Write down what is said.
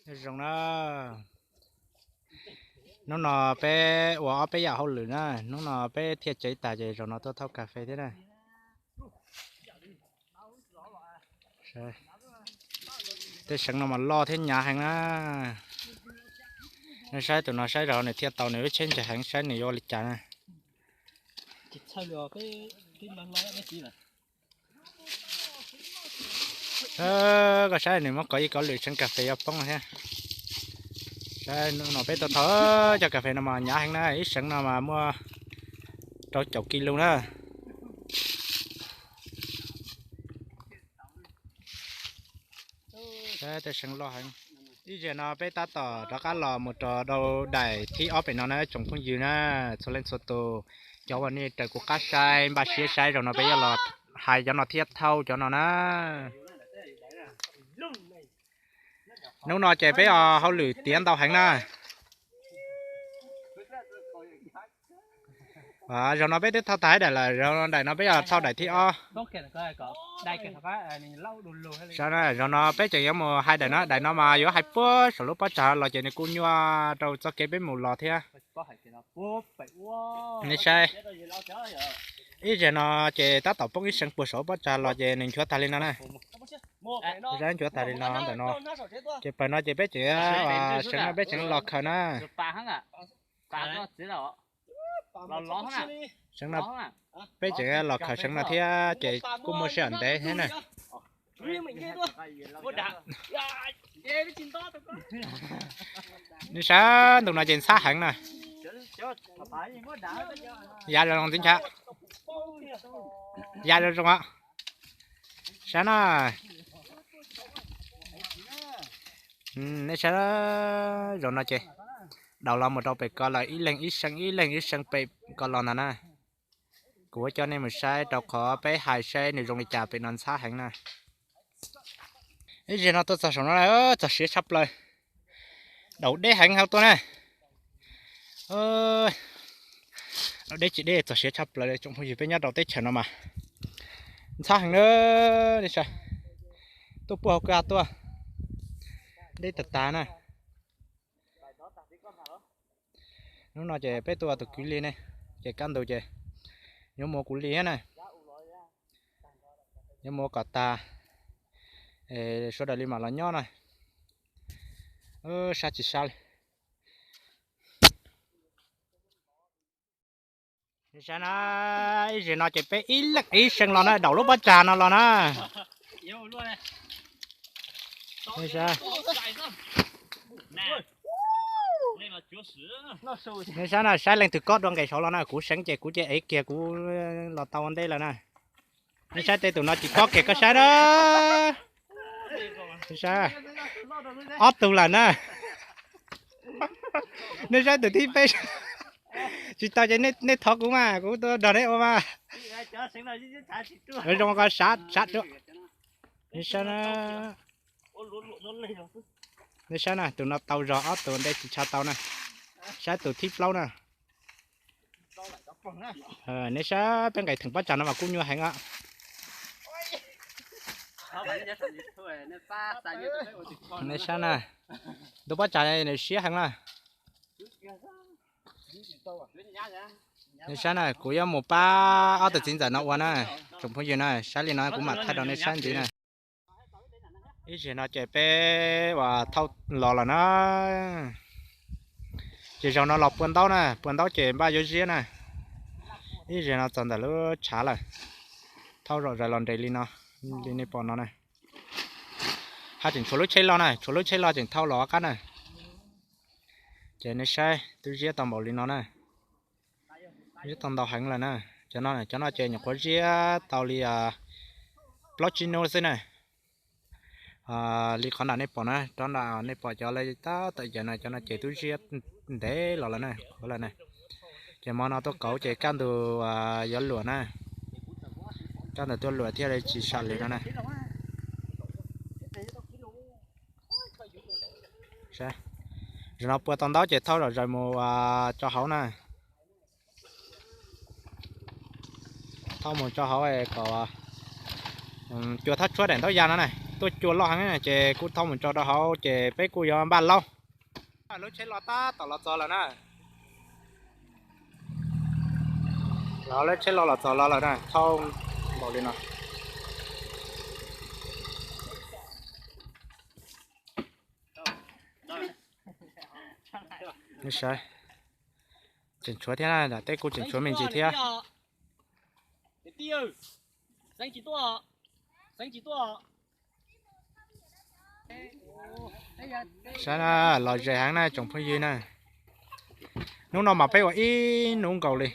Zoo na, hnub no peb ua ob peb yam hauj lwm na, hnub no peb thiaj tsev tas ces zaum no tuaj thauj kas fes thiab na. Tej seev no mas loj thiab hnyav heev na. Nej saib tus no saib zog nws thiaj tau nws lub tsheb ntse heev, saib nws yuav ua li cas na. Koj saib nws muab kov ib kov lwm seev kas fes yuav poob thiab. Saib no peb tuaj thauj cov kas fes no mas hnyav heev na, ib seev no mas muaj rau caum kis lus na. Saib tej seev loj heev. Ib zaug no peb tab tom rov qab los mus rau daim thib ob pem no na tsoom phooj ywg na, txhua leej txhua tus, cov uas nej raws kuv qab saib npaj siab saib zaum no peb yuav los hais cov no thiab thauj cov no na. Hnub no ces peb hauj lwm tiav ntau heev na. Zaum no peb twb thauj tag daim lawm, zaum no daim no peb yog thauj daim thib ob. Saib na, zaum no peb tseem yuav mus hais daim no, daim no mas yuav hais puag saum lub pob tsag los ces nws kuj nyuaj rau txoj kev peb mus los thiab. Nej saib, ib zaug no ces tab tom poob ib seev puag saum lub pob tsag los ces nws nchuav tag li no na. Nchuav tag li no ntawm no. Ces pawg no ces peb tseem, seev no peb tseem los khaws na. Seev no peb tseem los khaws seev no thiab ces kuj muaj sij hawm ntev thiab na. Nej saib ntu no ces ntxhab heev na. Ya zoo zoo tib ncha, ya zoo zoo. Saib na, nej saib, zaum no ces daus los mus rau pem ko lawm, ib leeg ib seev ib leeg ib seev pem ko los ntag na. Kuv coj nej mus saib rau qhov peb hais saib nws zoo li cas, pem no ntxhab heev na. Ib zaug no tuaj txog saum no txog siav tshaj plaws, daus deb heev hauv tuaj na. Daus deb tsis deb txog siav tshaj plaws li tsoom phooj ywg, peb nyob rau teb chaws no mas ntxhab heev na. Nej saib, tuaj puag hauv kwj ha tuaj, deb tag tag na. Hnub no ces peb tuaj tus kwv li ne, ces kaj ntug ces yuav mus kuv li thiab na. Yuav mus kom tag, sawv daws li mam los nyob na. Sab tsis sab li. Nej saib na, ib zaug no ces peb ib leeg ib seev los na, daus lub pob tsag no los na. Nej saib na, saib leej twg kob dua nqes saud los na, kuv seev ces kuv cia ev kiag kuv los tau ua ntej lawm na. Nej saib tej tus no tsis kob kiag koj saib na. Ob tug lawm na. Nej saib tus thib peb, tsis tau ces nej thov kuv mas kuv tuaj nrog nej ua mas. Zoo ko sab sab ruam. Nej saib na, nej saib na, tus no tau zog, ob tus ntej tsis tshua tau na. Saib tus thib plaub na. Nej saib peb nqes theem pob tsag no mas kuj nyuaj heev os. Nej saib na, tus pob tsag nws siab heev na. Nej saib na, kuv yuav mus pab ob tug txiv ntxawm no ua na, tsoom phooj ywg na, saib li no kuv mam thaij rau nej saib ntxiv na. Ib zaug no ces peb uas thauj los lawm na. Ces zaum no los pua ntaub na, pua ntaub ces npaj yuav ziab na. Ib zaug no txog ntawm lub tshav lawm, thauj zom zaws los nres li no, li nej pom no na. Haj tseem tshuav lub tsheb loj na, tshuav lub tsheb loj tseem thauj los qab na. Ces nej saib twb ziab tau npaum li no na. Ziab tau ntau heev lawm na. Cov no, cov no ces nyuam qhuav ziab tau li plaub tsib hnub xwb na. Li qhov nram nej pom na, rov nram nej pom cov lawv tab tom cawv no, cov no ces twb ziab ntev los lawm na, qhuav lawm na. Ces hmo no tuaj kauv ces kaj ntug yuav luam na. Kaj ntug tuaj luam thiaj li tsis sam lwm no na. Zaum no pua tau ntaub ces thauj zom zaws mus tso hauv na. Thauj mus tso hauv kom cua thab tshuab daim ntaub ya no na. Tuaj cua loj heev ces kuj thauj mus tso rau hauv ces peb kuj yuav npaj laub. Lub tsheb los tab tom los txog lawm na. Los lub tsheb los los txog los lawm na, thauj npaum li no. Saib, tseem tshuav thiab, tej kuj tseem tshuav me ntsis thiab. Saib na, los ze heev na tsoom phooj ywg na. Hnub no mas peb ua ib hnub nkaus li.